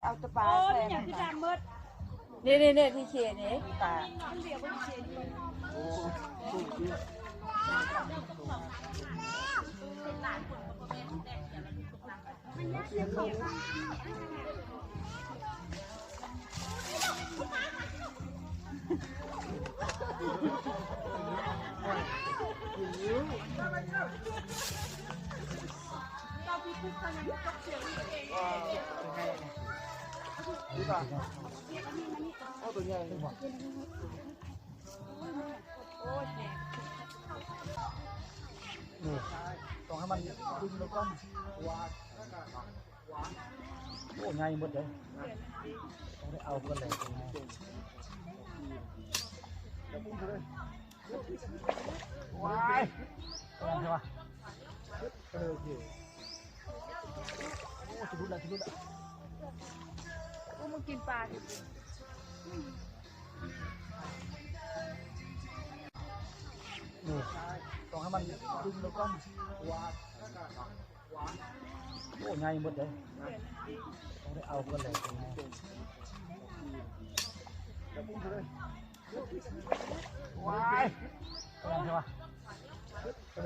ເອົາແຕ່ປາ ໂອ້ຍ ແຊ ມັນຫຍັງຄືດຳໝົດ ນີ້ໆໆ ທີ່ເຄນີ້ປາ ນີ້ ຕ້ອງໃຫ້ມັນດຶງລົງກ່ອນ ໂອ້ ໃຫຍ່ໝົດເດ້ ຕ້ອງໄດ້ເອົາເພິ່ນແຫຼະ ວ້າຍ ເອີ ໂອເຄ ໂອ້ ສະດຸດລະ ສະດຸດລະ ໂອ້ ມັນກິນປາ ນີ້ ຕ້ອງໃຫ້ມັນດຶງລົງກ່ອນ ໂອ້ ໃຫຍ່ໝົດເດ້ ຕ້ອງໄດ້ເອົາເພິ່ນແຫຼະ ວ້າຍ ເອີ ໂອເຄ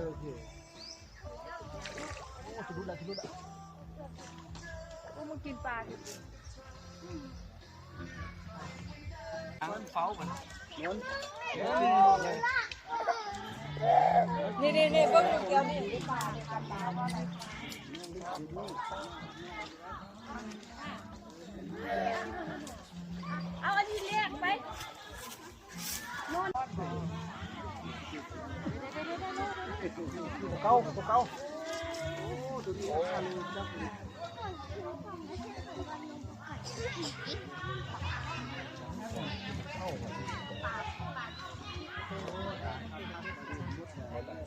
ໂອ້ ສະດຸດລະ ສະດຸດລະ ໂອ້ ມັນກິນປາ ມັນເຝົ້າກັນ ນີ້ໆໆ ເບິ່ງລູກແກ້ວນີ້ ເອົາອັນນີ້ແລກໄປ ໂຕເກົ່າ ໂຕເກົ່າ ໂອ້ ໂຕນີ້ລາຄາໂລຈັກ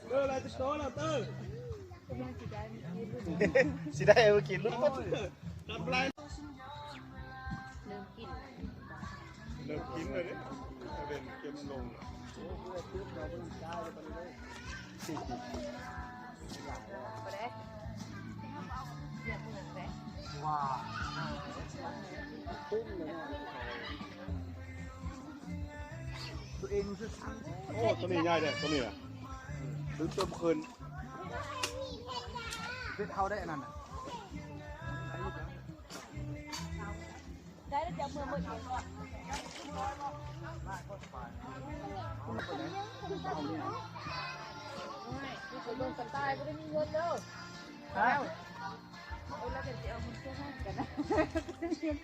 ເອີ ຫຼາຍໂຕແລ້ວເຕີ ຊິໄດ້ເອົາໄປກິນ ລຸດໝົດ ເລີ່ມກິນ ເລີ່ມກິນແລ້ວເດ້ ເປັນເກັມລົງ ບໍ່ໄດ້ ໂຕເອງຊື່ໆ ໂອ້ ໂຕນີ້ໃຫຍ່ເດ້ ໂຕນີ້ນະ ດຶງເຕີມຂຶ້ນ ເຮັດເຮົາໄດ້ອັນນັ້ນນະ ໄດ້ແລ້ວ ຈະເມືອໝົດເອງ ໂອ້ຍ ໄປເບິ່ງກະຕ່າຍ ບໍ່ໄດ້ມີເງິນເດີ ອ້າວ ໂອ້ຍ ລາວກໍຊິເອົາເງິນຊ່ວຍໃຫ້ກັນນະ